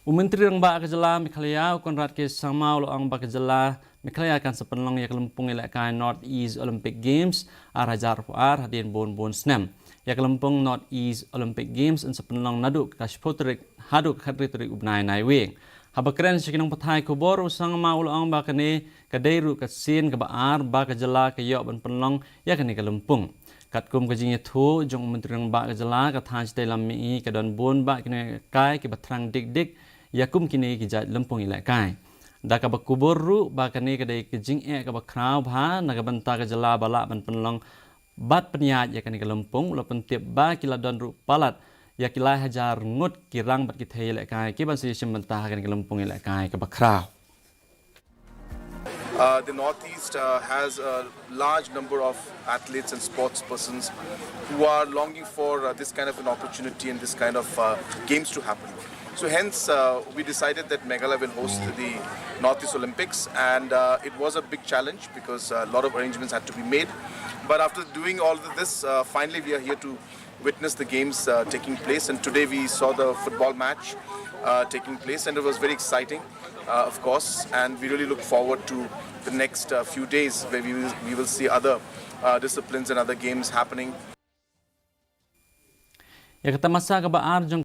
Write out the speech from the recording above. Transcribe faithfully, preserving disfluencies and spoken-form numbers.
U Myntri Rangbah ka jylla Meghalaya, u Conrad K Sangma, u la ong ba ka jylla Meghalaya kan sa pynlong ïa ka lympung ïalehkai North East Olympic Games ar hajar arphew ar hadien bun bun snem. Ïa ka lympung North East Olympic Games yn sa pynlong naduh ka shiphew tarik haduh ka khathynriew tarik u bnai Naiwieng. Haba kren sha ki nongpathai khubor, u Sangma u la ong ba kane ka dei ruh ka sien kaba ar ba ka jylla ka ïoh ban pynlong ïa kane ka lympung. Katkum ka jingïathuh jong u Myntri Rangbah ka jylla, ka thaiñ shatei lam mihngi ka don bun bah ki nongïalehkai kiba thrang dik dik ïa kum kine ki jait lympung ïalehkai. Da kaba kubur ruh ba kane ka dei ka jingeh kaba khraw bha na ka bynta ka jylla ba lah ban pynlong bad pynïaid ïa kane ka lympung, u la pyntip ba ki la don ruh palat ïa ki lai hajar ngut ki rang bad ki thei ïalehkai kiban sa ïashim bynta ha kane ka lympung ïalehkai kaba khraw. Uh, the Northeast uh, has a large number of athletes and sports persons who are longing for uh, this kind of an opportunity and this kind of uh, games to happen. So hence, uh, we decided that Meghalaya will host the Northeast Olympics, and uh, it was a big challenge because a lot of arrangements had to be made. But after doing all of this, uh, finally we are here to witness the games uh, taking place. And today we saw the football match uh, taking place, and it was very exciting, uh, of course. And we really look forward to the next uh, few days where we will, we will see other uh, disciplines and other games happening. Ïa ka tamasa kaba ar jong